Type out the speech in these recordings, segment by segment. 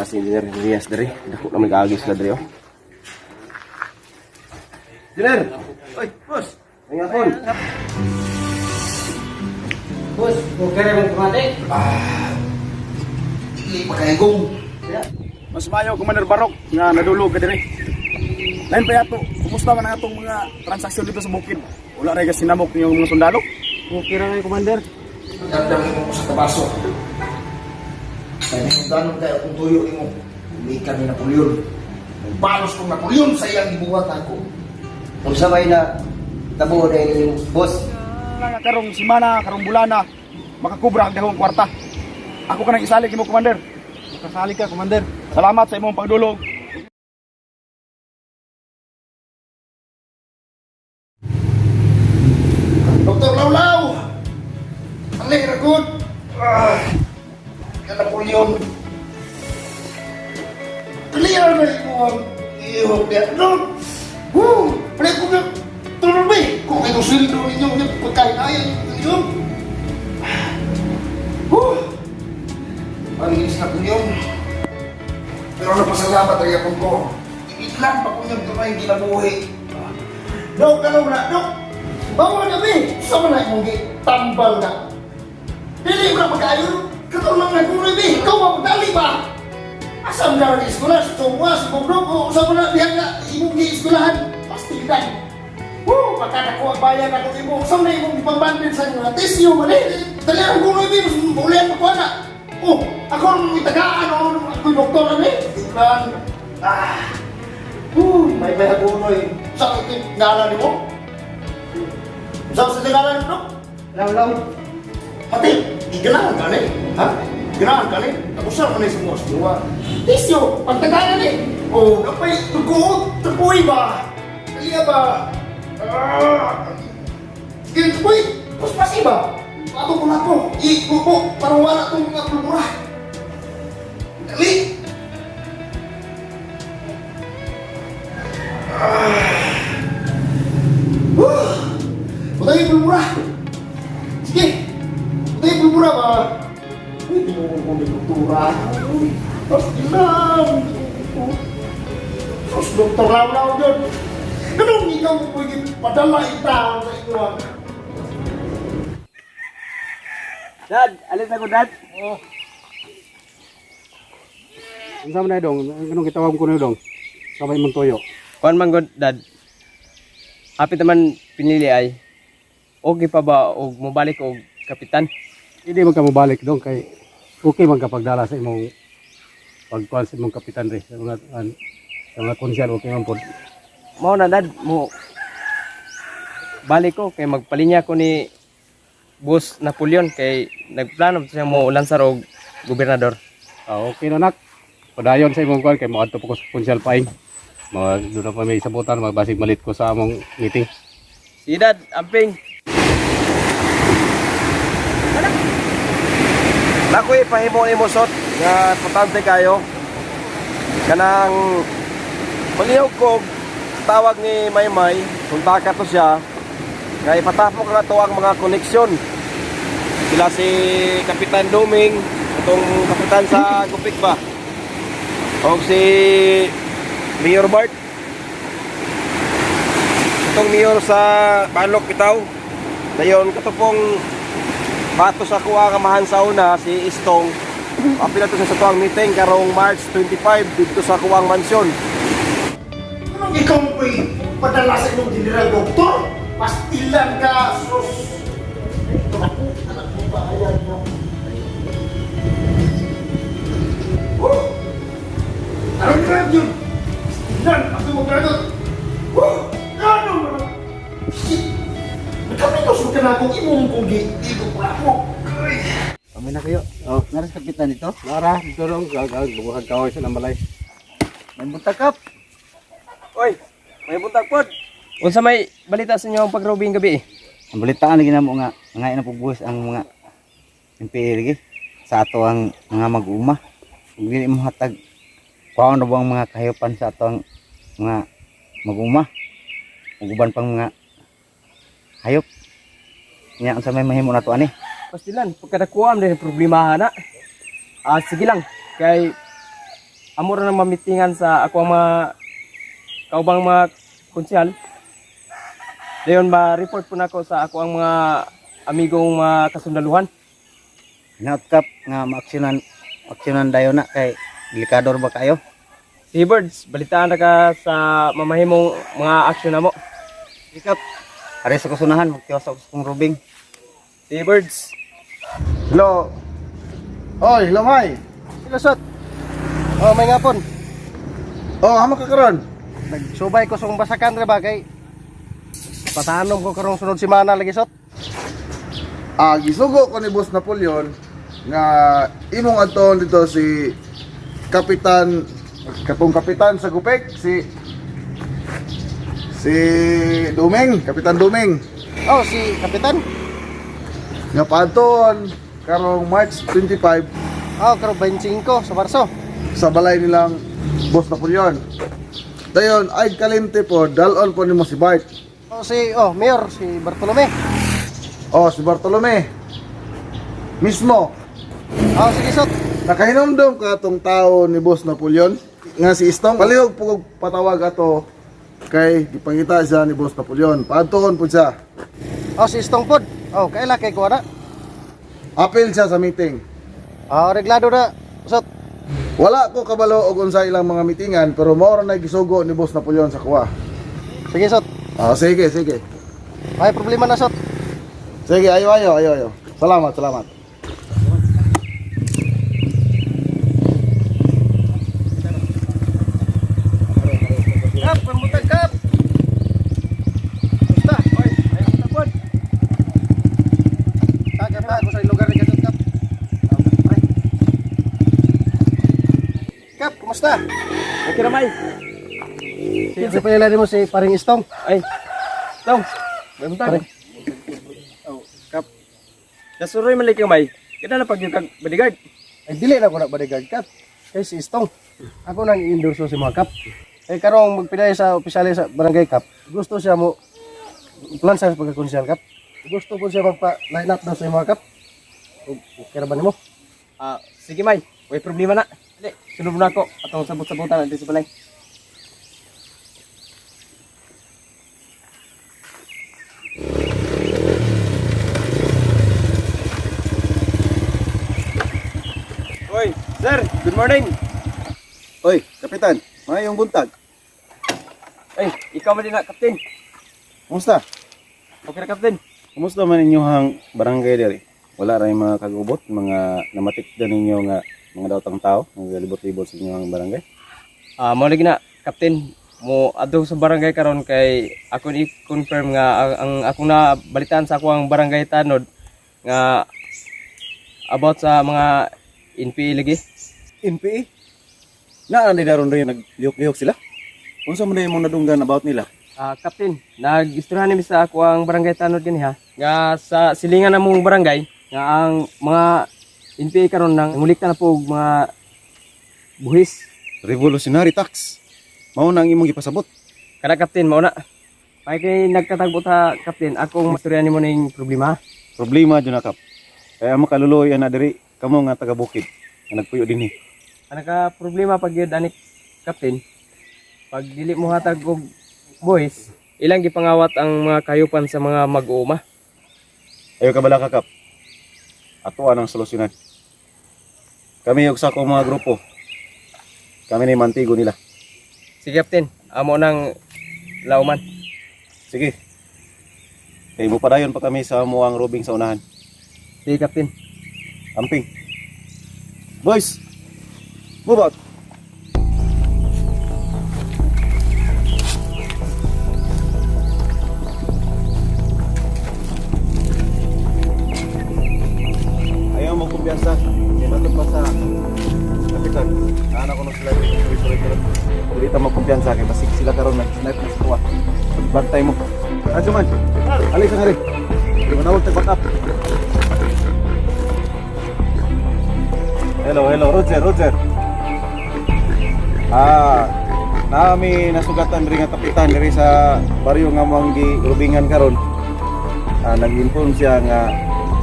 Si Engineer Rias diri. Dako na may kaagi sila diri oh. Engineer! Oy, boss. Ang hapon. Boss, okay na kumate. Dili pa kay gong. Mas mayo, Commander Barok, nga nadulog ka diri. Lain pa yato, kumusta man ang atong mga transaksyon dito sa bukid? Wala rin kasi sinamok niyong mga sundalo. Okay ra ngayon, Commander. Dandang imo ko sa tabaso. Kaya nahimdanon kayo kung tuyo imo. Umikan ni Napoleon. Balos kong Napoleon sa iyang gibuhat ako. Unsa may na tabo na inyong boss? Nga karong simana, karong bulana, makakubra ang dahong kwarta. Ako ka nang isalig imo, Commander. Makasalig ka, Commander. Salamat sa imong pagdulog. Dr. Lawlaw! Alay, ragod! Ah, ka Napoleon. Clear na imo ang iyong niya. No! Woo! Pala ko na tulog ba eh. Kung kayo sweldo ninyo, yung pagkain ayaw ninyo. Woo! Ang inis na Napoleon. Pero napasalamat ay akong ko. Ibiglang pa ko niyang kamay ginabuhi. Dok, ano na? Dok! Bawa na be! Sa man na imong tambal na. Dili mo na pagkaayon. Katong lang nagkuroy be. Ikaw ba magdali ba? Asa mo na rin eskwela? Sa Tungwa, sa Bugdog, o sa mo na diyan nga imong gi-eskwelahan? Pastilan. Woo! Pagkadako ang bayan ako imo. Sa mo na imong gipambandin sa mga tisyo man eh. Dali ang guroy be. Mas ulian mo ko na. Oh, ako ang itagaan o ako'y doktor na eh. Tignan. Ah! Woo! May may hagunoy. Sa ito ngalan nimo? Sa sa ngalan nimo? Lawlaw. Pati, iganahan ka ni. Ha? Ganahan ka ni. Ako sa man sa mga suwa. Tisyo, pagtagalan ni. Oh, napay tuguot, tupoy ba? Kaliya ba? Ah! Sige, tupoy. Puspasi ba? Ato ko na to. Ikupo, para wala tong mga pulmura. Dali! Ah. Woo! Putay yung pulmura. Sige! Putay yung pulmura ba? Uy, tinulong ko ng doktora. Uy, tapos ilang. Tapos doktor law-law yun. Ganun ikaw mo pwede padala itaw sa inyo. Dad, alis ako, Dad. Unsa man na dong? Anong gitawag ko na dong? Sabay mong tuyo. Kuan man god, Dad. Apit naman pinili ay okay pa ba og mobalik og kapitan? Hindi man ka mobalik dong kay okay man ka pagdala sa imong pagkuan sa imong kapitan re sa mga sa mga konsyal okay man pod. Mao na, Dad, mo balik ko kay magpalinya ko ni Boss Napoleon kay nagplano siya mo lansar og gobernador. Ah, okay na nak. Padayon sa imong kuan kay moadto pa ko sa konsyal paing. Mga doon na pa may sabutan magbasig malit ko sa among meeting. Si Dad, amping. Nakoy pahimo nimo sot nga importante kayo. Kanang palihog ko tawag ni Maymay, kontaka to siya nga ipatapok na to ang mga koneksyon. Sila si Kapitan Duming, itong kapitan sa Gupik ba? O si Mayor Bart. Itong mayor sa Balok Pitaw. Dayon katupong bato sa kuha kamahan sa una si Istong. Apil to sa tuang meeting karong March 25 dito sa kuwang mansyon. Anong ikaw mo pwede padala sa inyong general doktor? Pastilan ka, sus! Ako, anak mo ba? Ayan mo. Woo! Anong grab yun? Pastilan! Ako mo gragot! Woo! Ano mo na? Shit! Nagkamitos mo ka na akong imong kong giigo ko ako. Ay! Kami na kayo. Oh, Naras kapitan ito. Nara, dito dong gag buhag kahoy sa nambalay. May buntag kap. Oy, may buntag pod. Unsa may balita sa inyo ang pagrobing gabi? Eh? Ang balitaan lagi namo nga nga na pugbuhos ang mga MPA lagi sa ato ang mga mag-uma. Ug dili mo hatag kuhaon na ba ang mga kahayopan sa ato ang mga mag-uma. Ug uban pang mga hayop. Nya unsa may mahimo nato ani? Pastilan, pagkadakuam din problema na. Ah, sige lang kay Amo ra nang mamitingan sa ako ang mga kaubang mga konsehal. Dayon ma-report po nako sa ako ang mga amigong mga kasundaluhan. Hinaot, Kap, nga maaksyonan aksyonan dayon na kay delikado ra ba kayo? Si Birds, balitaan na ka sa mamahimong mga aksyon namo. Sige, Kap. Are sa kasunahan, magtiwas ako sa kong rubing. Si Birds. Hello. Oy, hello May. Hello, Sot. Oh, may ngapon. Oh, hama ka karon? Nagsubay ko sa kong basakan ra ba kay patanom ko karong sunod semana lagi, Sot. Ah, gisugo ko ni Boss Napoleon nga imong adtoon dito si Kapitan katong kapitan sa Gupek si si Dumeng, Kapitan Dumeng. Oh, si Kapitan. Nga paadtoon karong March 25 Oh, karong 25 sa Marso. sa balay nilang Boss Napoleon. Dayon ay kalente po, dalon po nimo si Bart. Oh, si oh, Mayor si Bartolome. Oh, si Bartolome. Mismo. Oh, sige, Sot. Nakahinomdom ka tong tao ni Boss Napoleon nga si Istong. Palihog po kog patawag ato kay gipangita siya ni Boss Napoleon. Paadtoon po siya. Oh, si Istong pod. Oh, kaila kay ko ana. Apil siya sa meeting. Oh, reglado na, Sot. Wala ko kabalo og unsa ilang mga meetingan pero mao ra na gisugo ni Boss Napoleon sa kuha. Sige, Sot. Ah, sige, sige. May problema na, Sot. Sige, ayo ayo ayo ayo. Salamat, salamat. Kap, pambutag, Kap. Basta. Oy, ay pambutag. Taga pa ako sa lugar ni Kasot, Kap. Oh, pre. Kap, kumusta? Okay ra May. Si pala mo si paring Istong. Ay. Tong. May buntag. Pare. Oh, Kap. Nasuroy man lagi ka May. Kita na pag yung kag bodyguard. Ay dili na ko na bodyguard, Kap. Kay si Istong. Ako nang i-endorso si mga Kap. Ay karong magpinay sa opisyales sa barangay, Kap. Gusto siya mo plan sa pagkakonsyal, Kap. Gusto po siya magpa-line up daw sa mga Kap. Okay ra ba nimo? Ah, sige May. May problema na. Dali, sunod na ako atong sabot-sabotan dito sa balay. Oy, sir, good morning. Oy, Kapitan, mayong buntag. Ay, ikaw man din na, Captain. Kumusta? Okay na, Captain. Kumusta man inyong barangay diri? Wala ra yung mga kagubot, mga namatikda ninyo nga mga daotang tao, mga libot-libot sa inyong barangay. Ah, mo lagi na, Captain. Mo adto sa barangay karon kay ako i-confirm nga ang akong nabalitaan sa ako ang barangay tanod nga about sa mga NPA lagi. NPA? Naa na daron rin naglihok-lihok sila. Unsa man imong nadunggan about nila? Ah, Captain, nag-istorya nami sa ako ang barangay tanod gani ha. Nga sa silingan namong barangay nga ang mga NPA karon nang ngulikta na po og mga buhis. Revolutionary tax. Mao na ang imong gipasabot. Kada Captain, mao na. Pay kay nagkatagbo ta, Captain, akong istorya nimo ning problema. Problema jud na kap. Kaya makaluloy ana diri kamo nga taga bukid nga nagpuyo dinhi. Ang naka problema pag yun ani Captain, pag dili mo hatag og boys, ilang gipangawat ang mga kayupan sa mga mag-uuma. Ayo ka bala ka kap. Ato ang solusyonan. Kami og sa akong mga grupo. Kami ni mantigo nila. Sige Captain, amo nang lauman. Sige. Kay mo padayon pa kami sa muang robing sa unahan. Sige Captain. Amping. Boys. Move out. Ayaw mo kumpiyansa. Kaya matod pa sa kapitan. Anak ko na sila dito. Sorry, sorry, sorry. Dili ta magkumpiyansa kay basig sila karon nag-snipe na sa kuwa. Bantay mo. Adyo man. Alis ang hari. Di manawag tag back up. Hello, hello, Roger, Roger. Ah, nami nasugatan diri nga kapitan diri sa baryo nga moang girubingan karon. Ah, nag-inform siya nga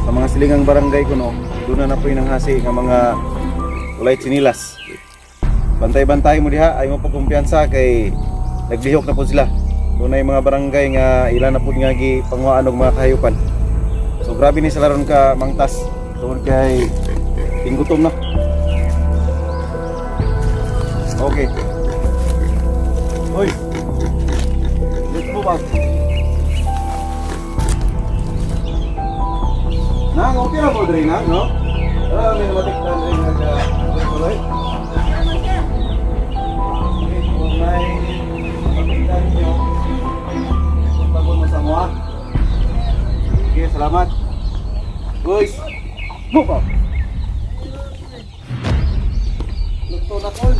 sa mga silingang barangay kuno, doon na napoy nang hasi nga mga ulay tsinilas. Bantay-bantay mo diha, ay mo pagkumpiyansa kay naglihok na po sila. Dunay mga barangay nga ila na pud nga gipanguhaan og mga kahayupan. So grabe ni sila ron ka mangtas tungod kay tinggutom na. Okay. Hoy. Let's move out. Nang, okay ra mo diri nang, no? Wala may namatikdan diri nga tuloy. Okay, kung may matikdan ninyo, tagon mo sa moa. Okay, salamat. Boys, move out. Luto na, tol.